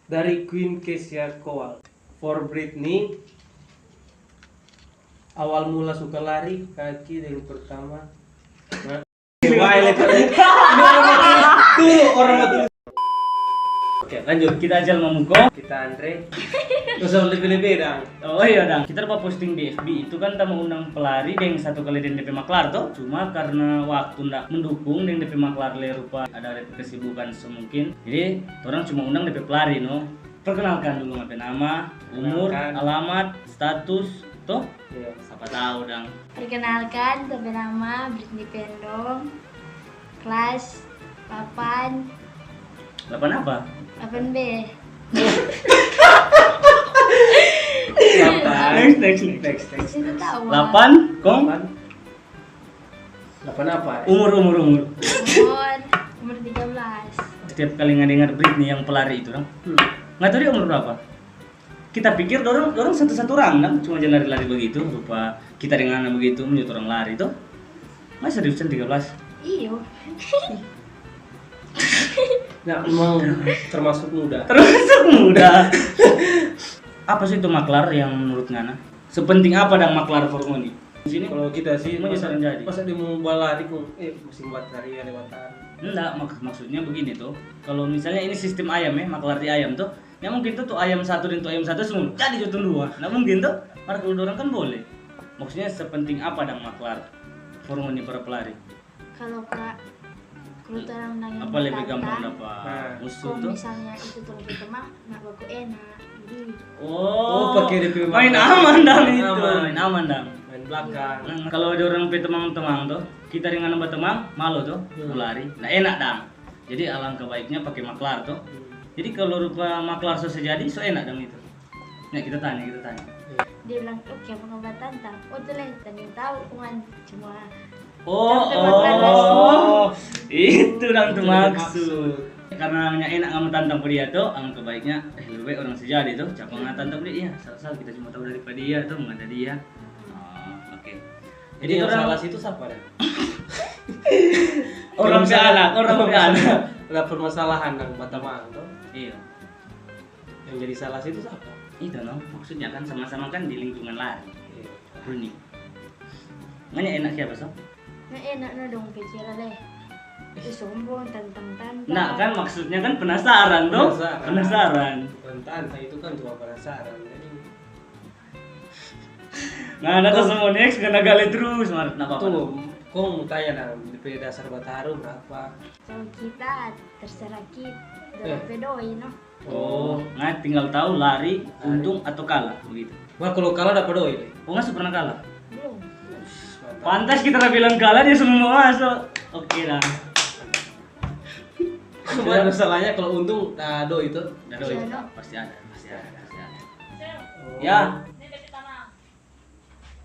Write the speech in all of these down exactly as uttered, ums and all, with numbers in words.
Dari Queen Kesia Kowal. For Britney, awal mula suka lari kaki yang pertama. Nah, wah, ini tuh orang betul. Oke, lanjut. Kita Ajal Mamuko. Kita Andre. Gak usah lebih-lebih, dang. Oh iya, dang. Kita lupa posting di F B itu kan, kita mau undang pelari deng satu kali deng depe maklar to. Cuma karena waktu ndak mendukung deng depe maklar le rupa ada depe kesibukan semungkin. Jadi, orang cuma undang depe pelari, no. Perkenalkan dulu ngape nama, umur, alamat, status, toh? Iya. Sapa tahu, dang. Perkenalkan, ta pe nama Britney Pendong, kelas delapan. Delapan apa? Delapan B. Delapan. Next, next, next. Next, next, next. Delapan, kong? Delapan. Delapan apa? Umur, umur, umur. Umur, umur tiga belas. Setiap kali nggak dengar Britney yang pelari itu, dong. Hmm. Nggak tahu dia umur berapa. Kita pikir dorang, dorang satu-satu orang, dong. Cuma jalan lari-lari begitu, rupa kita dengan anak begitu, menyuruh orang lari, tuh. Masa seriusan tiga belas? Iyo. Nah, memang termasuk muda. Termasuk muda. Apa sih itu maklar yang menurut ngana? Sepenting apa dang maklar for ngoni? Di sini kalau kita sih, masa dia mau balari kong, eh, musim baterai ya lewatan. Enggak, mak-, maksudnya begini tuh. Kalau misalnya ini sistem ayam ya, maklar di ayam tuh, ya mungkin tuh, tuh ayam satu dan tuh ayam satu semua jadi jo tu dua. Nah, mungkin tuh, mar kalau dorang kan boleh. Maksudnya sepenting apa dang maklar for ngoni para pelari? Kalau ka-, kalau torang nang yang apa lebih gampang dapa musuh tuh? Misalnya itu torang pe temang, nah baku enak. Jadi, oh, pake depe main aman dang itu. Main aman dang. Main belakang. Nah, kalau ada orang pe temang-temang tuh, kita dengan nambah temang, malu tuh, hmm, mau lari. Nah, enak dang. Jadi alangkah baiknya pake maklar tuh. Hmm. Jadi kalau rupa maklar so se jadi, so enak dang itu. Nah, kita tanya, kita tanya. Dia bilang, "Oke, apa kabar tantang?" Oh, tu leh, tanya tahu, kuman cuma. Oh, oh, itu dang tu maksud. Karena nya enak kamu tantang pa dia to, alangka baiknya, eh, lebih baik orang se jadi to, capa ngana tantang dia, iya, salah-salah kita cuma tahu dari pa dia to, mengada dia. Oh, oke. Jadi yang salah situ sapa dang? Orang pe anak, orang pe anak. Ada permasalahan dang batamang to. Iya. Yang jadi salah situ sapa? Itu no, maksudnya kan sama-sama kan di lingkungan lari. Iya. Unik. Nganya enak siapa, so? Nah, enak no dong pikir deh. Ih, sombong, tantang-tantang. Nah, kan maksudnya kan penasaran, toh? Penasaran. Penasaran. Tantang itu kan cuma penasaran. Jadi nah, ada tuh semua next kena gale terus, mar. Napa? Tuh, kong tanya dong, depe dasar bataru berapa? Kalau kita terserah kita, eh, depe doi, no? Oh, ngana tinggal tahu lari, lari, untung atau kalah, begitu. Wah, kalau kalah dapa doi, le? Oh, ngana su pernah kalah? Belum. Pantas kita da bilang kalah, dia semua masuk. Oke dah. Cuma masalahnya kalau untung, nah, doi itu. Ada doi, iya, pasti ada, pasti ada, pasti ada. Oh. Ya.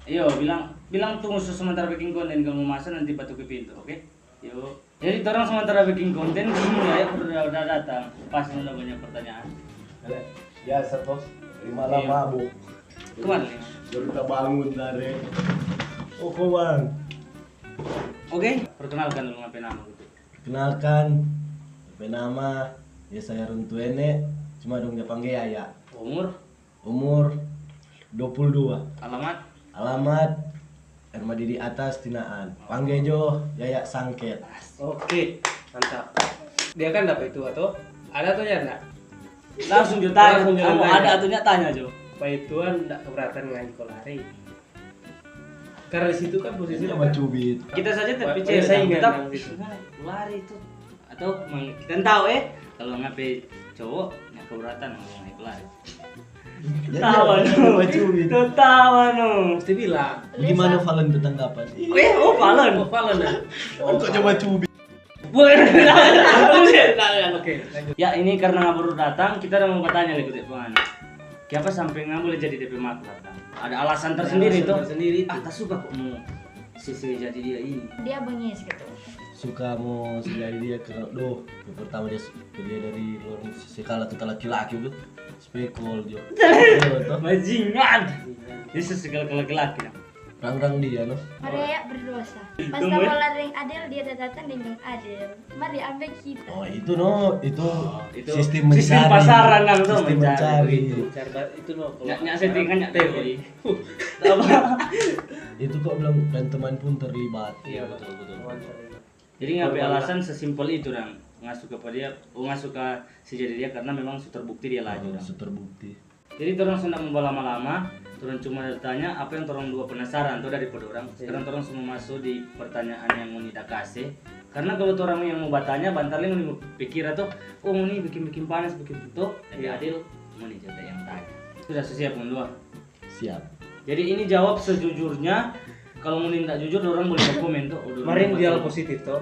Iyo, bilang, bilang tunggu se-, sementara bikin konten, kalau mau masa nanti batu ke pintu, oke? Yo. Jadi, torang sementara bikin konten, bingung ya, udah, udah datang. Pas udah banyak pertanyaan. Biasa, Bos. Lima lah mabuk. Kemana, Lima? Baru kita bangun tadi. Oh, kawan. Oke, perkenalkan dulu, ngapa nama gitu? Perkenalkan, ngapa nama? Ya, saya Runtuene, cuma dong dia panggil Yaya. Umur? Umur dua puluh dua. Alamat? Alamat Hermadidi Atas, Tinaan. Pangge jo Yaya Sangket. Oke, mantap. Dia kan dapa itu atau? Ada atau ya enggak? Langsung jo tanya. Langsung jo tanya. Ada atau enggak, tanya jo. Paituan enggak keberatan ngana iko lari? Karena di situ kan posisi sama cubit. Kita saja terpikir, saingan kita lari itu. Atau mang-, kita tahu, eh, kalau ngape cowok, nggak keberatan kalau naik lari. Tawa no. Tawa no. Mesti bilang. Gimana Valen bertanggapan? Eh, oh, Valen. Oh, Valen, ya? Oh, kok coba cubit? Oke, lanjut. Ya, ini karena baru datang, kita udah mau bertanya lagi, Dek, Bang. Kiapa sampai nggak boleh jadi D P maklar, Bang? Ada alasan tersendiri itu. Ada alasan tersendiri itu. Ah, tak suka kok mau sisi jadi dia ini. Dia bengis gitu. Suka mau jadi dia karena, doh, yang pertama dia su-, dia dari luar negeri, se kala tu laki-laki tu, spekol jo. Iya, toh? Bajingan. Dia se kala laki-laki, nah. Rang-rang dia, no? Maria berdosa. Pas Tunggu, eh. Tabola deng Adel, dia da datang deng Bang Adel. Mari ambil kita. Oh, itu, no, itu Oh, itu sistem sistem mencari. Pasaran, Nang, tuh, Sistem mencari. mencari. Itu cara itu no. Nyak, nyak settingan, nyak teori. Itu kok bilang dan teman pun terlibat. Iya, betul, betul. Teman terlibat. Jadi nggak ada alasan sesimpel itu, Nang. Nggak suka pada dia, oh, nggak suka si jadi dia karena memang su terbukti dia laju, Oh, Nang. su terbukti. Jadi torang so nda mo balama-lama, torang cuma tanya apa yang torang dua penasaran to dari pa dorang. Sekarang torang so mo maso di pertanyaan yang ngoni da kase. Karena kalu torang yang mo batanya, bantar lei ngoni mo pikir to, oh, ngoni bikin-bikin panas, bikin to, lebih Iya. adil ngoni saja yang tanya. Sudah, so siap ngoni dua? Siap. Jadi ini jawab sejujurnya. Kalau ngoni nda jujur, dorang boleh komen to. Oh, dorang Kemarin nda dia komen. Positif toh.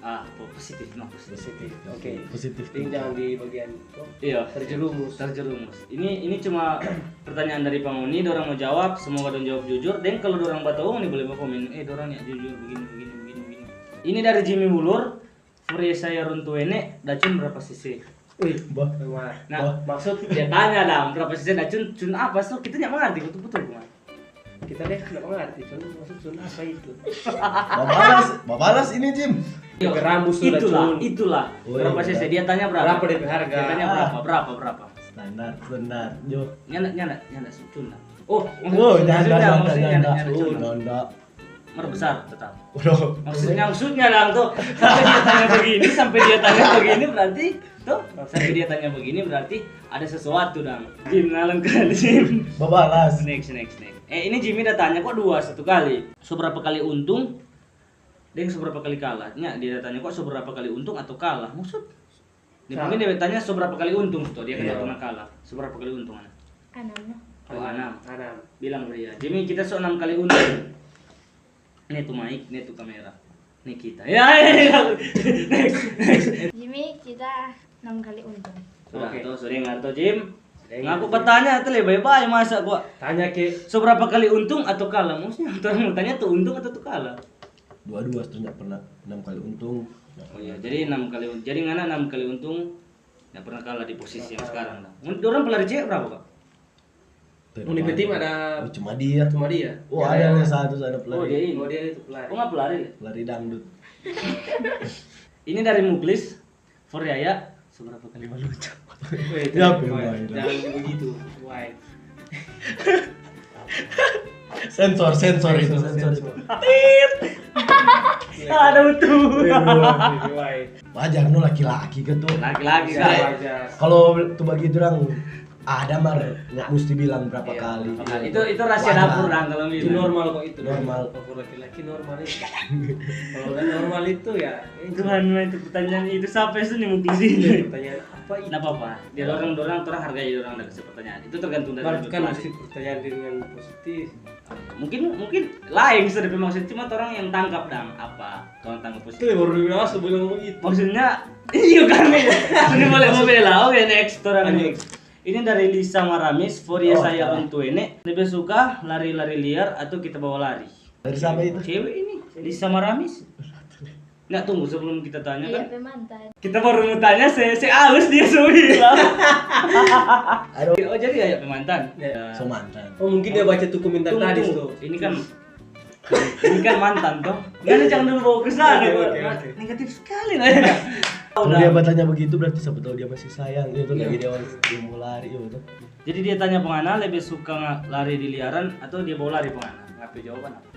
Ah, po- positif, no, positif. Positif. Oke. Positif Ini jangan di bagian toh. Iya. Terjerumus. Terjerumus. Ini ini cuma pertanyaan dari pa ngoni, dorang mo jawab, semoga dong jawab jujur. Deng kalau dorang batau, ngoni boleh bakomen, eh, dorang nyak jujur begini begini begini begini. Ini dari Jimmy Mulur, for Yesaya Runtuene, da cun berapa cc? Wih, Bah. wah. Nah, Maksud dia tanya dong, berapa cc da cun, cun apa? So kita nyak mengerti betul-betul, Bang. Kita deh nggak mengerti, cun, maksud cun apa itu? Babalas, babalas ini, Jim. Berambus sudah, Itulah, cun. itulah. Oh, Berapa iya. cc? Dia tanya berapa? Berapa D P harga? Dia tanya berapa? Berapa? Berapa? Nyanda, nyanda, nyanda, cun lah. Oh, nyanda, nyanda, nyanda. Maksudnya nyanda, Oh, cun. nyanda. Mer besar tetap. Bro. Maksudnya, maksudnya dong tuh, sampai dia tanya begini, sampai dia tanya begini berarti tuh, sampai dia tanya begini berarti ada sesuatu dong. Jim, nalang kali, Jim. Babalas. Next, next, next. Eh, ini Jimmy da tanya kok dua satu kali. Seberapa kali untung? Deng seberapa kali kalah? Nya, dia da tanya kok seberapa kali untung atau kalah? Maksud? Dia mungkin dia tanya seberapa kali untung tuh, dia kan Iya. Nggak pernah kalah. Seberapa kali untung, Ana? Anam, no? Oh, anam. Anam. Bilang dia. Jimmy, kita so enam kali untung. Ini tuh mic, ini tuh kamera. Ini kita. Ya, ya, ya. Next, next. Jimmy, kita enam kali untung. Sudah, Oke. Tuh, sudah dengar tuh, Jim. Dengar, Ngaku Jim. Bertanya tuh, lebih baik masa gua. Tanya ke Seberapa kali untung atau kalah? Maksudnya, orang mau tanya tuh untung atau tuh kalah? Dua-dua, terus nggak pernah enam kali untung. Oh iya, jadi enam kali un-, jadi ngana enam kali untung, nggak pernah kalah di posisi yang sekarang dah. Mun orang pelari cewek berapa, Pak? Tuh, Uni ada Betim banyak. Ada Oh, cuma dia. Cuma dia. Oh, Yang ada lain. Yang satu sana Oh, pelari. dia ini. Oh, dia itu pelari. Oh, nggak pelari? Pelari dangdut. Ini dari Muklis. For Yaya, seberapa kali meluncur? Weh, Siapa yang jangan, main? Jangan begitu. Why? Sensor, sensor itu, sensor itu. Ada betul. Why? Wajar, no, laki-laki ke tuh. Laki-laki Bisa kan. Aja. Kalau tu bagi itu orang ada mar nggak mesti bilang berapa Iya, kali. berapa kali. Itu itu rahasia Wajar. Dapur, orang kalau Itu bilang. Normal kok itu. Normal. Kalau laki-laki normal itu. Kalau udah normal itu ya. Eh, Tuhan, itu pertanyaan itu siapa sih nih mungkin sih? Pertanyaan apa itu? Nggak apa-apa. Dia orang orang hargai orang dari pertanyaan. Itu tergantung dari Kan kebutuhan. Mesti pertanyaan dengan positif. Mungkin mungkin lain sudah maksud, cuma orang yang tangkap dong apa orang tangkap Itu positif. Yang baru biasa bilang begitu. Maksudnya iya kan, ini boleh mau bela. Oke, next orang Lanjut. Next. Ini dari Lisa Maramis, for ya Oh, saya salah. Untuene. Lebih suka lari-lari liar atau kita bawa lari? Dari siapa itu? Cewek ini, Lisa Maramis. Nggak, tunggu, sebelum kita tanya Iya, kan. Pemantan. Kita baru mau tanya, se se alus dia so bilang. Aduh. Oh, jadi ya, Pemantan. Ya. So mantan. Oh, mungkin dia baca tuh komentar Tunggu, tadi tunggu. tuh. Ini kan ini kan mantan toh. Nggak ada, jangan dulu bawa ke sana. Oke, Pak. oke, Nah, oke. Negatif sekali lah. Kalau dia bertanya begitu berarti siapa tahu dia masih sayang. Itu lagi dia dia mau lari itu. Jadi dia tanya pengana lebih suka nga- lari di liaran atau dia bawa lari pengana? Ngapain jawaban apa?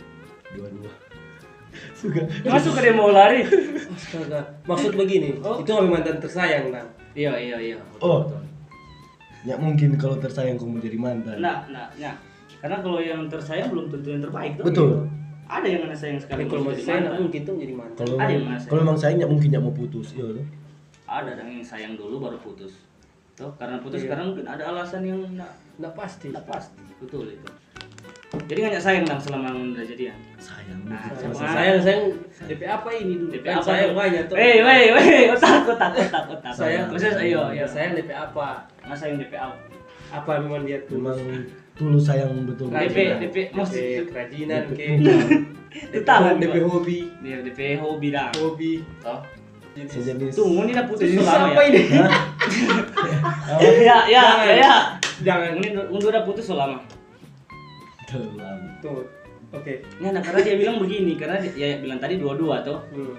Dua-dua. Suka. Masuk ke dia mau lari. Astaga. Maksud begini, Oh. Itu kami mantan tersayang kan. Iya, iya, iya. Betul, Oh. betul. Ya mungkin kalau tersayang kamu jadi mantan. Nah, nah, nah. Karena kalau yang tersayang belum tentu yang terbaik tuh. Betul. Ada yang mana sayang sekali Tapi kalau belum masih jadi sayang, mantan. Mungkin tuh jadi mantan. Kalau Ada yang mana kalau memang sayang ya mungkin nggak mau putus, iya tuh. Ada dong yang sayang dulu baru putus. Tuh, karena putus Iya. Sekarang mungkin ada alasan yang nggak Nggak pasti. nggak pasti. Betul itu. Jadi nggak sayang dong selama udah jadian. Sayang. Nah, Masih sama. Sayang, sayang D P apa ini dulu? D P Kan apa sayang tuh? Banyak tuh. Weh, weh, weh, otak, otak, otak, otak. Sayang. Maksudnya, ayo, ayo. Sayang D P apa? Nggak sayang D P apa? Apa memang dia tuh? Memang tulus sayang betul. D P, D P, maksud D P kerajinan ke. Itu tahu. D P hobi. Dia D P hobi dah. Hobi. Toh. Sejenis. Tuh, ini udah putus Jadi selama siapa ya? Ini? Hah? Ya, ya, Jangan. ya. Jangan. Ini udah putus selama. Dalam. Tuh. Oke. Nyanda, karena dia bilang begini, karena dia, ya, bilang tadi dua-dua toh. Hmm.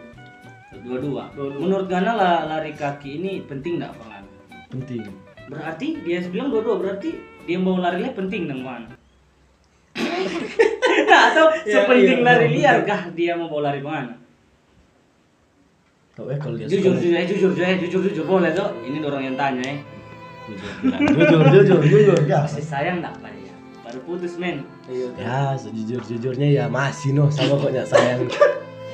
Dua-dua. Dua-dua. Menurut ngana la-, lari kaki ini penting nggak apa nggak? Penting. Berarti dia bilang dua-dua, berarti dia mau lari lari penting dong, man. Nah, atau ya, sepenting iya, lari betul, liar kah dia mau bawa lari kemana? Tahu eh kalau dia jujur, suka jujur, eh, jujur, jujur, eh, jujur, jujur, boleh tuh. Ini orang yang tanya, eh. Jujur, jujur, jujur, jujur, ya. Masih sayang nggak pada dia? Baru putus, men. Iya, ya, sejujur-jujurnya ya masih noh sama kok nggak sayang.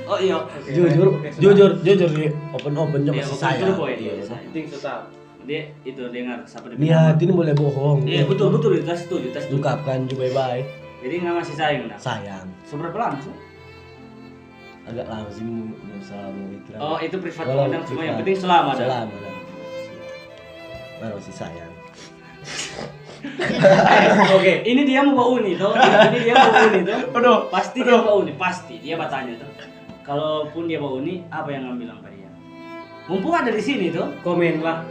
Oh iya. Jujur, oke, jujur, jujur nih, open-open juga. Iya, masih open sayang. Iya, iya. Penting tetap. Dia itu dengar siapa dia bilang. Niat ini boleh bohong. Iya, betul, betul, kita setuju, kita setuju. Ungkapkan juga bye-bye. Jadi nggak masih sayang, nah? Sayang. Seberapa lama sih? Agak lama sih, mu-, mu-, selama itu. Oh, itu privat. Walau orang semua, yang privat, penting selama dah. Selama dah. Baru masih sayang. Oke, ini dia mau bawa uni toh. Ini dia mau bawa uni toh. Aduh, pasti dia mau bawa uni, pasti dia bertanya toh. Kalaupun dia bawa uni, apa yang ngana bilang pada dia? Mumpung ada di sini toh. Komen lah.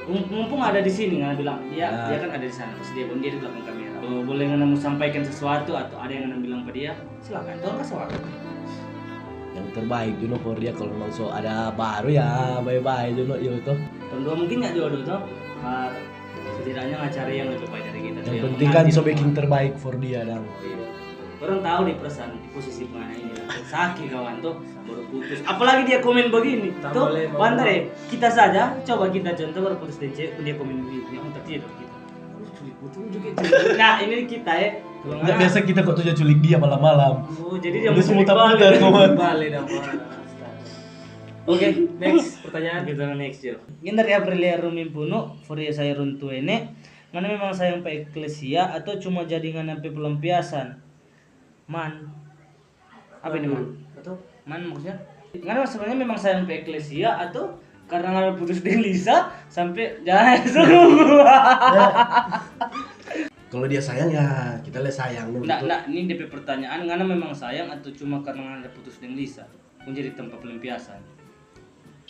Mum-, mumpung ada di sini, ngana bilang, dia, ya, dia kan ada di sana, pasti dia bawa uni, dia di belakang kamera. Kalau boleh ngana mau sampaikan sesuatu atau ada yang ngana bilang pada dia, silakan, tolong kasih waktu. Yang terbaik juga for dia, kalau memang so ada baru ya, bye-bye juga, yo toh. Tong dua mungkin nggak jodoh toh. Ah, setidaknya nggak cari yang lebih baik dari kita. Yang penting kan so beking terbaik for dia dang. Iya. Orang tahu di perasaan, di posisi mana ini lah. Sakit kawan tuh, baru putus. Apalagi dia komen begini. Tuh, bantar ya. Kita saja, coba kita contoh baru putus deng cewek, dia komen begini. Ya, untuk tidak kita. Aduh, culik betul juga culik. Nah, ini kita ya. Nggak, biasa kita kok tuh culik dia malam-malam. Oh, jadi dia mau culik balik. Balik dah, Bang. Astaga. Oke, next pertanyaan. Kita next, yo. Ngana dari Aprilia Rumimpunu, for dia saya runtuh ini. Ngana memang sayang pa eklesia atau cuma jadi ngana pe pelampiasan? Man. Apa ini, Man? Atau? Man, maksudnya? Ngana sebenarnya memang sayang pa eklesia atau karena ngana putus deng Lisa sampe jangan suruh gua? Ya. Kalau dia sayang, ya kita le sayang dulu. Nggak, nggak, ini depe pertanyaan, ngana memang sayang atau cuma karena ngana putus deng Lisa? Kong jadi tempat pelampiasan.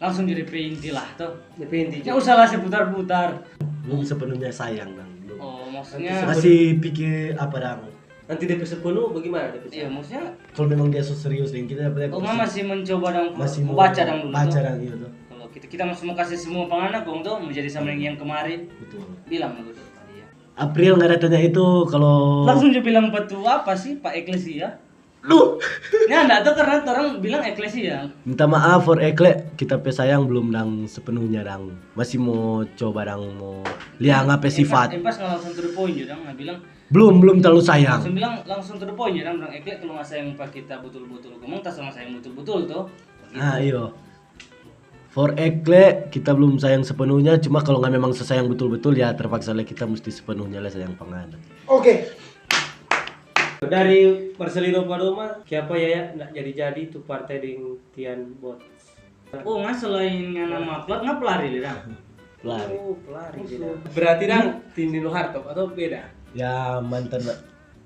Langsung jadi pe inti lah, toh. Jadi pe inti. Nggak usah lah seputar-putar. Belum sepenuhnya sayang, dang. Belum. Oh, maksudnya masih pikir apa, dang? Nanti depe sepenuh, bagaimana depe? Iya, maksudnya. Kalau memang dia so serius deng kita, apa, oh, masih mencoba dang, masih mau baca dang dulu, baca dang, iya, toh. Kalau kita, kita masih mau kasih semua pangana, kong, toh, mau jadi sama yang, yang kemarin. Betul. Bilang dulu, toh, tadi ya. April nggak ada tanya itu, kalau langsung dia bilang, "Petua apa sih, Pak Eklesia?" Duh. Ya, ndak tahu karena orang bilang eklesia. Minta maaf for ekle, kita pe sayang belum dang sepenuhnya dang. Masih mau coba dang mau lia ngana pe sifat. Empas, empas nggak langsung to the point jo dang, nggak bilang. Belum, belum terlalu sayang. Langsung bilang, langsung to the point jo dang, bilang, "Ekle, kalau nggak sayang pa kita betul-betul, ngomong tas sama sayang betul-betul tuh." Gitu. Ah, iyo. For ekle, kita belum sayang sepenuhnya, cuma kalau nggak memang sesayang betul-betul, ya terpaksa lah kita mesti sepenuhnya lah sayang pa ngana. Oke. Dari Marcelino Padoma, kiapa Yaya ndak jadi-jadi tu partai deng Tian Bot? Oh, nggak, selain ngana maklar, nggak pelari le dang? Pelari. Oh, pelari dia dang. Berarti dang tim Dino Hartop atau beda? Ya, mantan,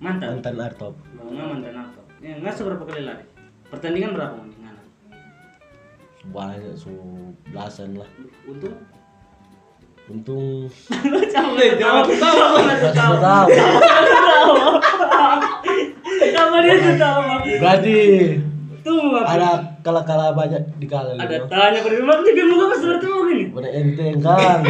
mantan, mantan Artop. Oh, nggak mantan Artop. Ya, nggak seberapa kali lari? Pertandingan berapa ngana? Banyak, so belasan lah. Untung? Untung. Sama dia tahu. Sama dia tahu. Berarti ada kalah-kalah banyak di kalah. Ada tanya pada memang di muka pas bertemu gini. Pada enteng kan.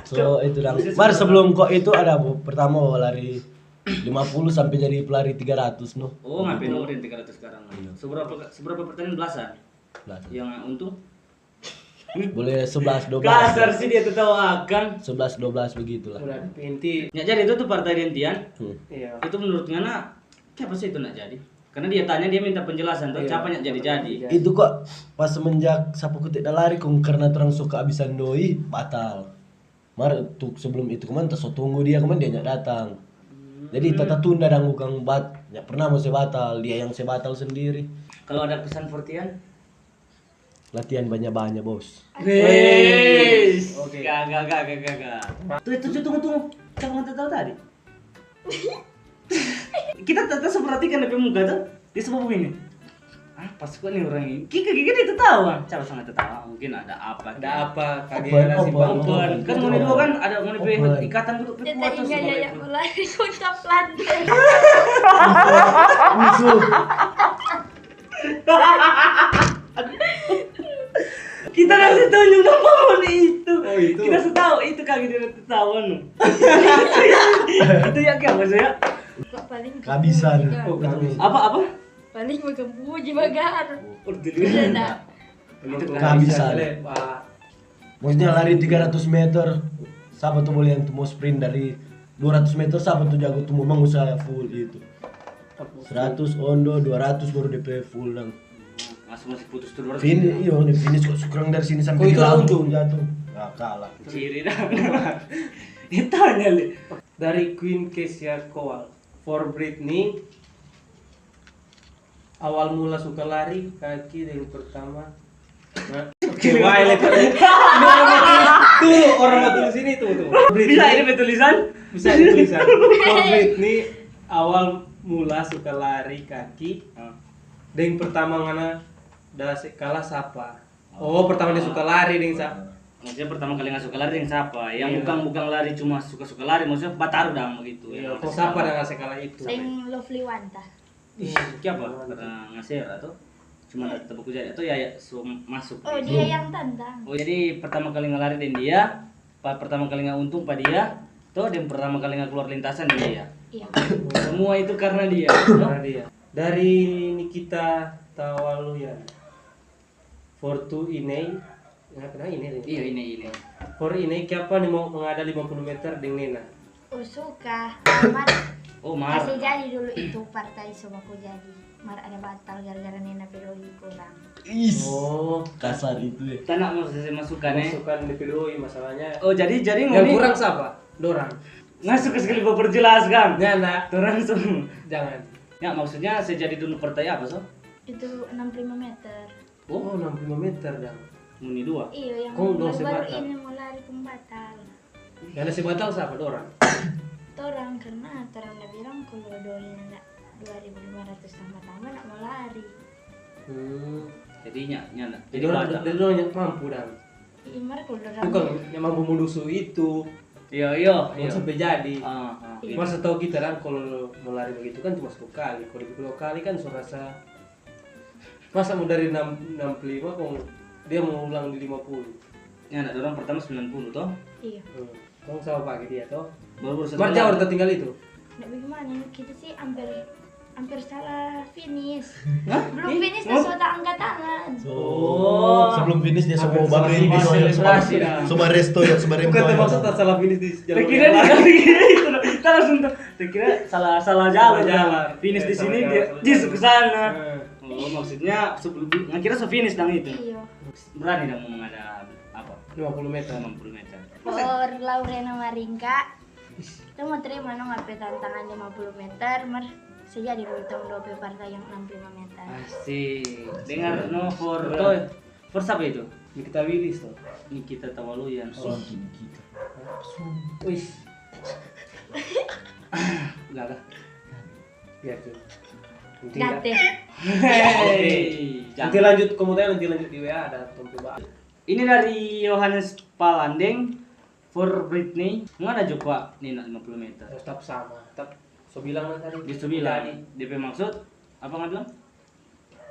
So itu dang. Mar, sebelum kok itu ada pertama lari lima puluh sampai jadi pelari tiga ratus, no. Oh, ngapain nomor yang tiga ratus sekarang? Iya. Seberapa, seberapa pertandingan, belasan? Belasan. Yang untung? Boleh sebelas, dua belas. Kasar sih dia tertawa akan. Sebelas, dua belas begitulah. Udah, inti. Ya, jadi itu tuh partai deng Tian. Hmm. Iya. Itu menurut ngana, siapa sih itu nggak jadi? Karena dia tanya, dia minta penjelasan tuh, iya, siapa nggak jadi-jadi? Itu kok pas semenjak Sapu Kutik da lari, kong karena torang so kehabisan doi, batal. Mar tu sebelum itu kemarin ta so tunggu dia, kemarin dia nyanda datang. Jadi ta tunda dang, bukang bat, nyanda pernah mo se batal, dia yang se batal sendiri. Kalau ada pesan for Tian? Latihan banya-banya, Bos. Wes. Oke. Gaga, gaga, gaga. Tuh, tuh, tuh, tunggu, tunggu. Siapa yang tahu tadi? Kita tetap perhatikan dia pe muka tuh. Dia semua begini. Apa sih kok nih orang ini? Kika, kika dia tertawa. Coba sana tertawa. Mungkin ada apa? Ada apa? Kage nasi bang. Open. Kan ngoni dua kan ada ngoni pe ikatan dulu pe kuat tuh. Tete inga ya, ya, mulai kontak lantai. Musuh. Kita kasih tunjuk dong pohon itu. Oh, itu. Kita kasih tahu itu kage dia tertawa no. Itu ya kayak apa sih ya? Kok paling kehabisan. Apa, apa? Paling makan puji bagar. Kehabisan. Maksudnya lari tiga ratus meter, sapa tu boleh yang tu mau sprint dari dua ratus meter, sapa tu jago tu mau usaha full itu. Seratus ondo, dua ratus baru D P full dang. Masih, masih putus tu dua ratus. Finish, iyo, ni finish kok sukrang dari sini sampai di lambung jatuh. Nah, kalah. Ciri dah. Ditanya li. Dari Queen Kesia Kowal. For Britney, awal mula suka lari kaki deng pertama. Nah, oke, wae le. Tuh, orang mau tulis ini tuh, tuh. Bisa ini tulisan? Bisa ini tulisan. For Britney, awal mula suka lari kaki. Deng pertama ngana da se-, kalah sapa? Oh, pertama dia suka lari deng sa-, maksudnya pertama kali ngana suka lari deng sapa? Yang bukan, bukan lari cuma suka-suka lari, maksudnya bataru dang begitu. Iya, kong sapa dang ngana se kalah itu? Deng Lovely Wanta. Ih, kiapa? Karena ngasih atau cuma ada tepuk jari atau ya, ya so masuk. Oh, dia yang tantang. Oh, jadi pertama kali ngalari deng dia, pa pertama kali nga untung pa dia, to deng pertama kali nga keluar lintasan deng dia. Iya. Semua itu karena dia. Karena dia. Dari Nikita Tawaluyan. For two Inei, ya, kenapa Inei? Iya, Inei, Inei. For Inei, kiapa ni mau mengada lima puluh meter deng Nena? Oh, suka. Mar, oh, mar. Kasi jadi dulu itu partai so baku jadi. Mar ada batal gara-gara Nena pe doi kurang. Is. Oh, kasar itu ya. Tana mau saya masukkan eh. Masukkan di kedoi masalahnya. Oh, jadi, jadi yang ngoni kurang siapa? Dorang. Nggak suka sekali memperjelas kan? Ya, nggak. Dorang semua. Jangan. Ya, maksudnya saya jadi dulu partai apa so? Itu enam puluh lima meter. Oh, enam puluh lima meter dang. Ngoni dua? Iyo, yang kong dong se batal. Baru ini mau lari kong batal. Yang da se batal sapa? Dorang? Torang, karena torang da bilang kalo doi nyanda dua ribu lima ratus tamba-tamba, nda mau lari. Hmm. Jadi nya, nyanda. Jadi dorang, jadi dorang nya mampu dang. Iya, mar kalo dorang bukan nya mampu menusu itu. Iya, iya, iya. Sampe jadi. Ah, ah. Iya. Mar setau kita dang, kalo mau lari begitu kan cuma satu kali. Kalo dua kali kan so rasa Masa mo dari enam, enam puluh lima kong dia mo ulang di lima puluh? Ya, nda, dorang pertama sembilan puluh, to? Iya. Hmm. Kong sama pake dia, to? Baru, baru satu bulan. Mar jauh tatinggal itu? Nda, bagaimana? Kita sih amper, amper salah finish. Hah? Belum finish, dia so ta angka tangan. Oh. Sebelum finish, dia so mo baberi, so mo resto, ya, so mo rempo. Bukan, maksud tak salah finish di jalan. Kita langsung Kita kira salah, salah jalan. Salah jalan. Finish di sini, dia ke sana. Oh, maksudnya sebelum, nggak kira so finish dang itu. Iya. Berani dang mau menghadap apa? Lima puluh meter. Lima puluh meter. For Laurena Maringka, kita mau terima no ngape tantangan lima puluh meter, mar sejadi dulu tong dope partai yang enam puluh lima meter. Asik. Dengar no for toh. For sapa itu? Nikita Willis to. Nikita Tawaluyan. Oh. Nikita. Wis. Gagal. Biar tu. Nanti lanjut, kamu tanya nanti lanjut di W A ada tompe ba. Ini dari Yohanes Palandeng for Britney. Ngana jo kwa ni nak lima puluh meter. Tetap sama, tetap so bilang lah tadi. Dia so bilang. Jadi, D P maksud apa nggak bilang?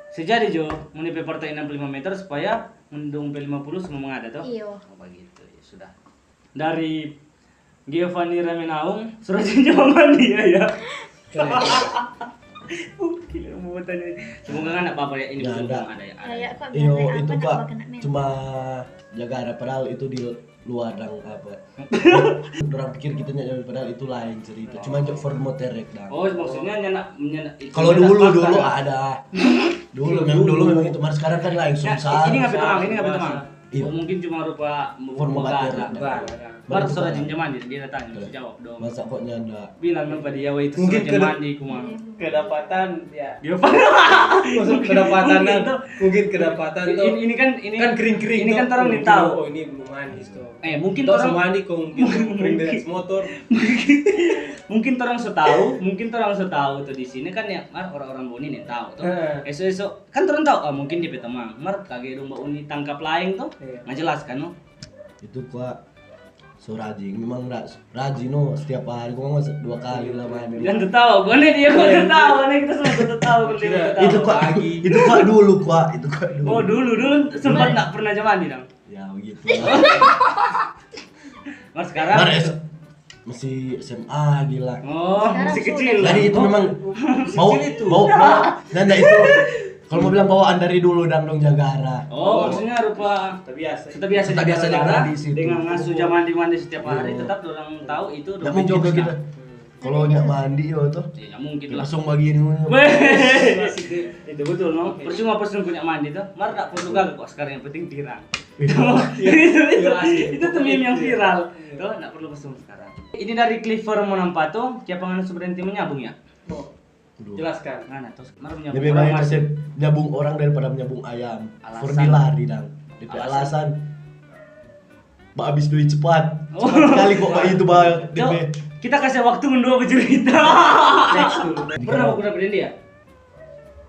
Sejadi jo, ngoni pe partai enam puluh lima meter supaya ngoni dong pe lima puluh semua mengada, to? Iyo. Oh, bagitu, ya sudah. Dari Giovanni Ramenaung, surat jawaban dia, ya. Oke, mau tanya. Semoga kan apa-apa ya, ini belum ada ya. Iyo, itu, Pak. Cuma jaga ada, padahal itu di luar dang apa. Dorang pikir kita nyanda, padahal itu lain cerita. Cuma untuk for motor rek dang. Oh, maksudnya nyanda, nyanda itu. Kalau dulu, dulu ada. Dulu memang, dulu memang itu, mar sekarang kan langsung. Ini ngapain, Mang? Ini ngapain, Mang? Iya. Oh, mungkin cuma rupa for motor rek dang. Mar so rajin ja mandi, dia datang, mesti jawab dong. Masa kok nyanda? Bilang dong pa dia, "Weh, itu so rajin mandi, kumang." Kedapatan, ya. Dia apa? Maksud kedapatan, mungkin kedapatan tuh. Ini kan, ini kan kering-kering. Ini kan orang yang tahu. Oh, ini belum mandi tuh. Eh, mungkin orang mandi kok, mungkin kering beres motor. Mungkin orang so tahu, mungkin orang so tahu tuh di sini kan ya, mar orang-orang Boni nih tahu tuh. Eso-eso kan orang tahu, ah, mungkin dia pe teman. Mar kage dong ba uni tangkap laeng tuh. Nggak jelas kan, no? Itu kwa so rajin, memang ra- rajin no, setiap hari gua mah dua kali lah mandi. Kan tertawa, gua nih dia gua tertawa, nih kita semua tertawa kalau dia tertawa. Itu kwa, itu kwa dulu kwa, itu kwa dulu. Oh dulu dulu sempat nggak pernah ja mandi dong. Ya begitu. Mas sekarang Mar S- masih S M A gila. Oh, masih kecil. Jadi itu memang bau bau bau- nanda itu kalau mau bilang bawaan dari dulu dang dong jagara. Oh, maksudnya rupa terbiasa. Terbiasa Terbiasa jagara di situ. Dengan ngasuh zaman di mandi setiap hari tetap orang tahu itu udah mungkin kita kalau nyak mandi yo tuh. Iya, mungkin lah. Langsung begini. Itu betul no. Percuma pas nunggu nyak mandi tuh. Mar tak perlu gaga kok sekarang yang penting pirang. Itu tuh meme yang viral. Tuh nggak perlu kosong sekarang. Ini dari Clifford Monampato, siapa ngana su berhenti menyambung ya? Jelaskan. Ngana tuh, mar menyambung orang masih nyambung orang daripada menyambung ayam. For dia lari dang. Depe alasan ba abis doi cepat. Cepat sekali kok ba itu ba depe. Kita kasih waktu mendua bercerita. Pernah aku pernah berhenti ya?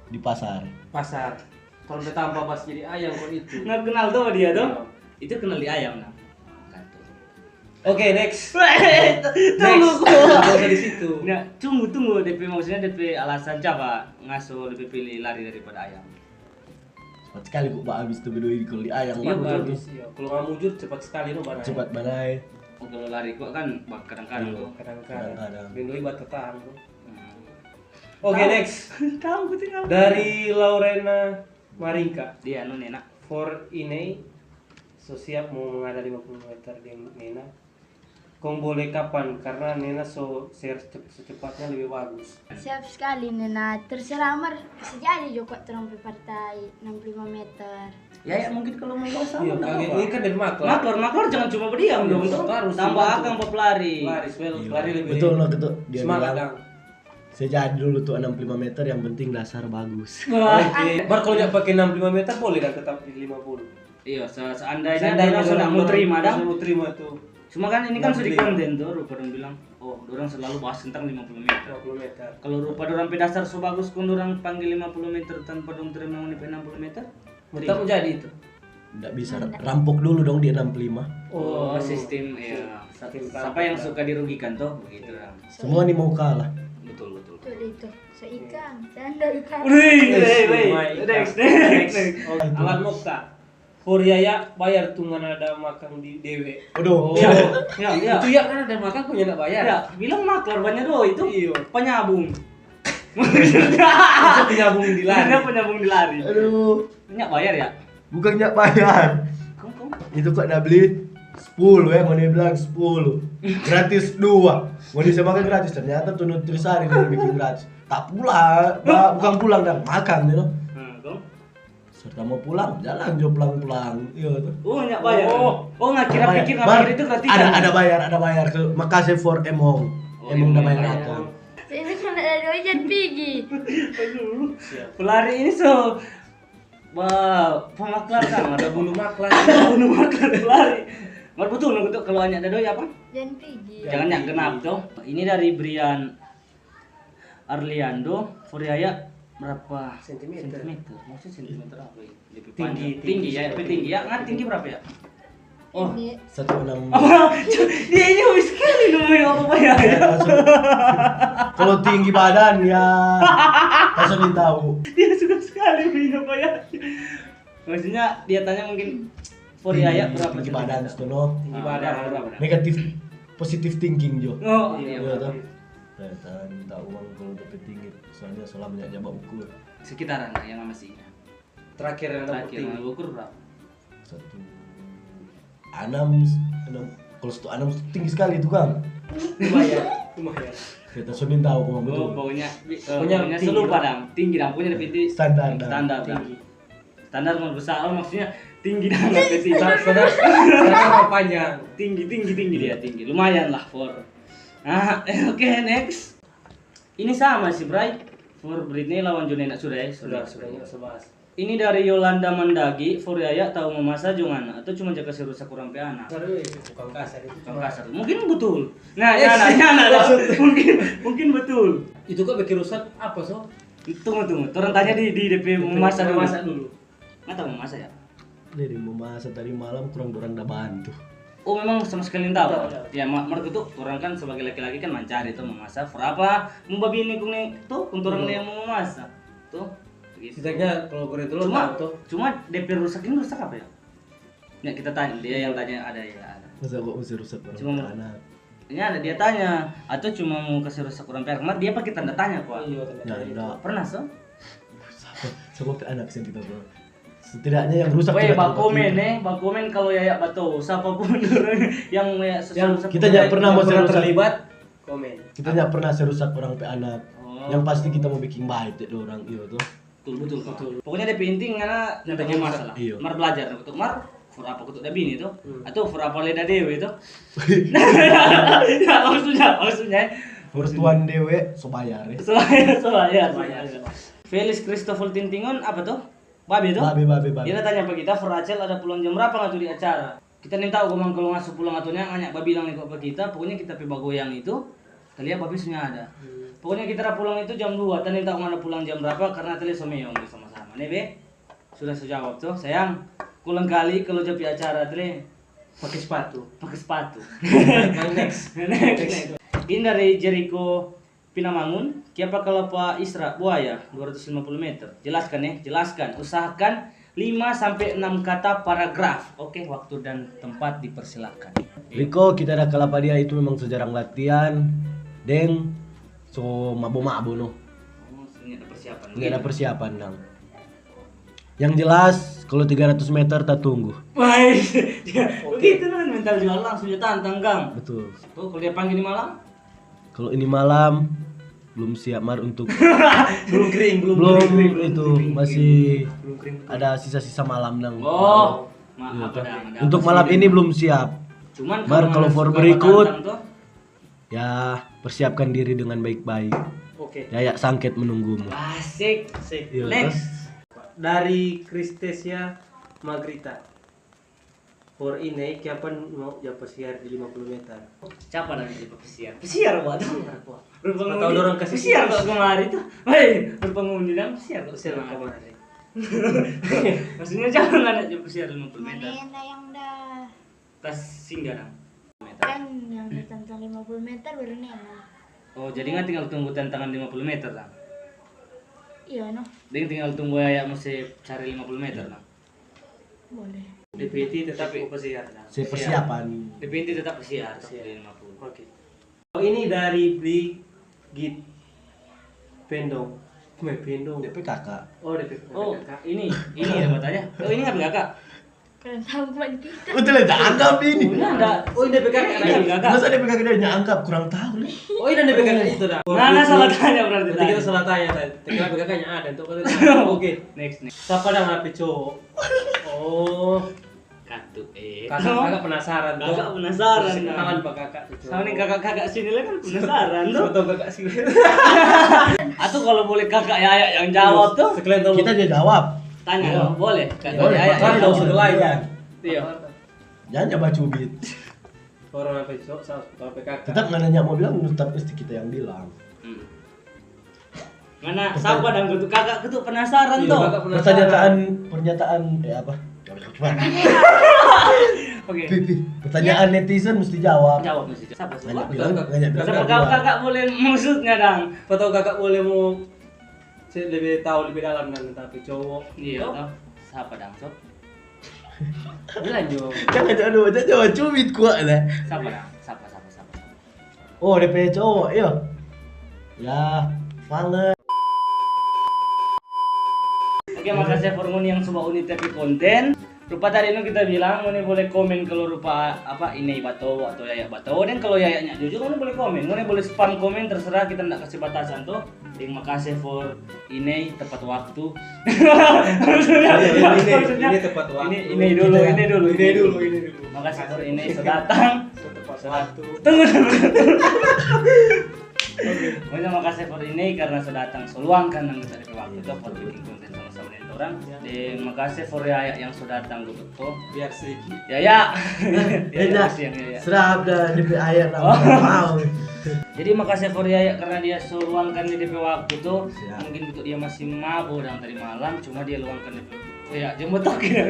Di pasar. Pasar. Kalau udah tampa pas jadi ayam kok itu. Nggak kenal tuh dia tuh. Itu kenal di ayam nah. Oke, next. Tunggu. Next. Gak usah di situ. Nah, tunggu tunggu. D P maksudnya D P alasan coba ngaso lebih pilih lari daripada ayam. Cepat sekali kok ba abis tuh bedoi kalau di ayam. Iya betul. Iya. Kalau nggak mujur cepat sekali no banai. Cepat banai. Oh, kalau lari kok kan kadang-kadang tuh. Kadang-kadang. Bedoi ba tertahan tuh. Oke, next. Dari Laurena Maringka. Dia anu Nena. For Inei, so siap mo mangada lima puluh meter deng Nena. Kong boleh kapan? Karna Nena so share secepatnya lebe bagus. Siap skali Nena, terserah mar. Bisa jadi jo kwa torang pe partai enam puluh lima meter. Ya, ya, mungkin kalau mau gak sama, iya, nggak apa-apa. Ini kan dari maklar. Maklar, maklar jangan cuma berdiam dong, tuh. Tambah akang pelari. Pelari, pelari lebih. Betul, no, betul. Dia semangat bilang, dang. Saya jadi dulu tuh enam puluh lima meter, yang penting dasar bagus. Oke, bar kalau nggak pakai enam puluh lima meter boleh dah tetap di lima puluh. Iya, se- seandainya, seandainya orang sudah mau terima, dong. Mau terima tuh. Cuma kan ini kan sudah konten tuh, rupa dong bilang, oh, orang selalu bahas tentang lima puluh meter. Lima puluh meter. Kalau rupa orang pe dasar so bagus, kong orang panggil lima puluh meter tanpa dong terima ngoni pe enam puluh meter, Tetap jadi itu. Ndak bisa rampok dulu dong di enam puluh lima. Oh, sistem ya. Siapa yang suka dirugikan tuh begitu ya. Semua nih mau kalah. Betul betul. Betul itu. Seikang, canda ikang. Wih, wih, wih. Next, next, next. Alan Mokta. For yaya bayar tu ngana ada makang di dewe. Aduh. Ya, ya. Itu ya kan ada makang punya ndak bayar. Ya, bilang maklar banyak doh itu. Iya. Penyabung. Penyabung di lari. Penyabung di lari. Aduh. Nyak bayar ya? Bukan nyak bayar. Itu kok ada beli sepuluh ya, mana bilang sepuluh. Gratis dua. Mau saya makan gratis, ternyata tuh nutrisari yang bikin gratis. Tak pulang, bukan pulang dan makan gitu. Nah, serta mau pulang, jalan jo pulang-pulang. Iya tuh. Oh, nyak bayar. Oh, oh nggak kira pikir nggak pikir itu berarti ada kan? Ada bayar, ada bayar ke makasih for emong. Oh, emong udah bayar akang. Ini kan ada doi jadi pigi. Pelari ini so ba pemaklar kan ada bunuh maklar, bunuh maklar pelari. Mar betul nunggu tuh kalau hanya ada doi apa? Jangan pigi. Jangan yang genap tuh. Ini dari Brian Arliando, Furiaya berapa sentimeter? Sentimeter. Maksudnya sentimeter apa ini? Lebih tinggi, tinggi, tinggi ya, lebih tinggi ya. Ngan tinggi berapa ya? Oh, satu enam. Dia ini habis sekali namanya apa ya? Kalau tinggi badan ya, kasih tahu. Dia suka sekali main apa ya? Maksudnya dia tanya mungkin Furiaya berapa tinggi badan? Tinggi badan. Negatif, positive thinking jo. Oh iya. Iya tuh. Saya minta uang kalau lebih tinggi, soalnya selama banyak jaba ukur. Sekitaran yang masih. Terakhir yang terakhir yang ukur berapa? Satu enam, enam. Kalau satu enam tinggi sekali itu kan. Lumayan, lumayan. Kita sudah tahu kok betul. Oh, pokoknya, pokoknya selupa dang, tinggi dang, pokoknya lebih tinggi. Standar dang. Standar dang. Standar mau besar, oh, maksudnya Tinggi dan tinggi. Saudara, saudara panjang. Tinggi, tinggi, tinggi dia, tinggi. Lumayan lah for. Ah, oke, next. Ini sama sih, Bray. For Britney lawan Junena sudah ya, sudah, sudah, sudah bahas. Ini dari Yolanda Mandagi, for Yaya tau mamasa jo ngana atau cuma ja kase rusak orang pe anak? Sorry, tukang kasar itu. Tukang kasar. Mungkin betul. Nah, eh, ya, nah, ya, nah, maksud mungkin, mungkin betul. Itu kok bikin rusak apa, so? Tunggu, tunggu. Torang tanya di, di D P mamasa dulu. Mamasa dulu. Nggak tahu mamasa ya? Jadi mamasa tadi malam kurang dorang da bantu. Oh, memang sama sekali ndak tahu. Ndak tahu. Ya, ma-, mar itu orang kan sebagai laki-laki kan mancari tuh mamasa for apa? Mau babini kong nih tuh, kong orang nih yang mau mamasa. Tuh, gitu. Setidaknya kalau kurang itu lo tahu tuh. Cuma D P rusak ini rusak apa ya? Ya, kita tanya, dia yang tanya ada ya, ada. Masa kok mesti rusak orang anak? Ini ada dia tanya, atau cuma mau kasih rusak orang pe anak? Mar dia apa kita ndak tanya, kok? Iya, tanda tanya. Pernah, so? Sama pe anak sih kita pernah. Setidaknya yang rusak. Weh, bakomen, eh, bakomen kalau ya, ya, bato, siapapun orang yang ya, kita nggak pernah mau rusak. Terlibat, komen. Kita nggak pernah serusak orang pe anak. Oh. Yang pasti kita mau bikin baik dek orang, iya tuh. Betul, betul, betul. Pokoknya dia penting karena nyampe masalah. Iya. Mar belajar betul. Mar for apa kutuk da bini tuh? Hmm. Atau for apa leda dewe tuh? Ya, maksudnya, maksudnya. For tuan dewe, so bayar ya. So bayar, so bayar, so bayar. Felix Christopher Tintingon apa tuh? Babe tuh? Babe, babe, babe. Dia tanya apa kita, for Acel ada pulang jam berapa nggak tuh di acara? Kita nintau komang kalu ngana so pulang atau nyanda, ngana babilang iko pa kita, pokoknya kita pe bagoyang itu, ta lia babi so nyanda. Hmm. Pokoknya kita da pulang itu jam dua, ta nintau ngana pulang jam brapa, karna ta lia so meong di sama-sama. Ne be, sudah so jawab to, sayang. Ko lengkali kalu ja pi acara, ta lia pake sepatu. Pake sepatu. Next. Next, next. Ini dari Jericho Pinamangun, kiapa kalo pa Isra buaya dua ratus lima puluh meter? Jelaskan, eh, jelaskan. Usahakan lima sampe enam kata paragraf. Oke, waktu dan tempat dipersilakan. Riko, kita da kala pa dia itu memang so jarang latihan, deng so mabo-mabo, no. Oh, so nyanda ada persiapan. Nyanda ada persiapan, dang. Yang jelas, kalo tiga ratus meter, ta tunggu. Baik. Ya, oke. Begitu, no, mental juara langsung ja tantang, kang. Betul. Tuh, kalo dia pangge di malam? Kalo ini malam, belum siap, mar, untuk belum kering, belum kering, belum itu, belum kering, masih belum kering, betul. Ada sisa-sisa malam, dang. Oh, ma-, iya, apa, dang, ada. Untuk malam ini belum siap. Cuman mar, kalo for berikut, ya, persiapkan diri dengan baik-baik. Oke. Yaya Sangket menunggumu. Asik. Asik. Iya, next. Dari Kristesia Magrita. For ini, kiapa mau ja pasiar di lima puluh meter? Siapa namanya ja pasiar? Pasiar, Pak, tuh. Pasiar, Pak. Rupa ngundi. Pasiar, Pak, kemari tuh. Hei, rupa ngundi dang, pasiar, Pak, kemari. Maksudnya, siapa namanya ja pasiar lima puluh meter? Mana yang dah? Tas singgah, dang. Kan yang di tentang lima puluh meter baru nena. Oh, jadi nggak tinggal tunggu tantangan lima puluh meter, dang? Iya, no. Deng tinggal tunggu ya, ya, mesti cari lima puluh meter, dang? Boleh. D P T tetap persiapan. Persiapan. D P T tetap persiapan, tetap di lima puluh. Oke. Oh, ini dari Brigit Pendong. Kue Pendong. D P K K. Oh, D P K K. Oh, ini, ini ya katanya. Oh, ini nggak P K K? Kurang tahu, man, kita. Betul ya, anggap ini. Oh, ini ada. Oh, ini D P K K. Ini ada. Masa D P K K dia nggak anggap? Kurang tahu nih. Oh, ini D P K K itu dah. Nah, nah, salah tanya berarti tadi. Berarti kita salah tanya tadi. Kita P K K-nya ada, untuk kata. Oke. Next, next. Siapa dang P K K cowok? Oh. Katu, eh. Kakak, kakak penasaran tuh. Kakak penasaran, terus kenalan pa kakak tuh, cowok. Sama nih kakak-kakak sini lah kan penasaran tuh. Atau kalau boleh kakak Yaya yang jawab tuh. Sekalian tuh. Kita aja jawab. Tanya dong, boleh. Boleh, boleh. Kakak Yaya yang jawab. Iya. Jangan coba cubit. Orang apa itu? Soal P K K. Tetap nggak nanya mau bilang, tetap mesti kita yang bilang. Hmm. Ngana sapa dang kutu kakak, kutu penasaran to. Pernyataan, pernyataan, eh, apa? Oke. Pi, pi, pertanyaan netizen mesti jawab. Jawab mesti jawab. Sapa, sapa? Sapa kakak boleh maksudnya dang? Atau kakak boleh mau lebih tahu lebih dalam dan tapi cowok. Iya, toh. Sapa dang, sok? Bilang jo. Jangan, jangan, jangan, jangan cubit kuat lah. Sapa dang? Sapa, sapa, sapa, sapa? Oh, depe cowok, iyo. Ya, Fale. Oke, makasih for ngoni yang suka uni tapi konten. Rupa tadi no kita bilang, ngoni boleh komen kalau rupa apa ini bato atau yaya bato. Dan kalau yayanya jujur, ngoni boleh komen. Ngoni boleh spam komen, terserah, kita ndak kasih batasan tuh. Deng makase for ini tepat waktu. Iya, ini, ini, Maksudnya, ini tepat waktu. Ini, ini dulu, Kita- ini dulu, Ini dulu, ini dulu. Makase for ini so datang. So tepat So waktu. Tunggu dulu. Pokoknya makase for ini karena so datang, so luangkan nang kita depe waktu tu for bikin konten sama-sama deng torang. Ya. Deng makase for yaya yang so datang dulu. Oh, Biar sedikit. yaya. Eh, dah. Kasihan yaya. Sudah ada depe air lah. Oh. Mau. Jadi makase for yaya karena dia so luangkan di depe waktu tu. Siap. Mungkin untuk dia masih mabo dang tadi malam, cuma dia luangkan depe. Oh ya, jembotok ya.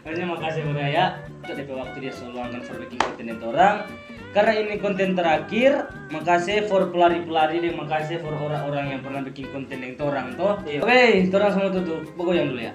Pokoknya makase for yaya untuk depe waktu dia so luangkan for bikin konten deng torang. Karena ini konten terakhir, makase for pelari-pelari deng makase for orang-orang yang pernah bikin konten deng torang to. Iya. Oke, torang semua tutup. Bagoyang dulu ya.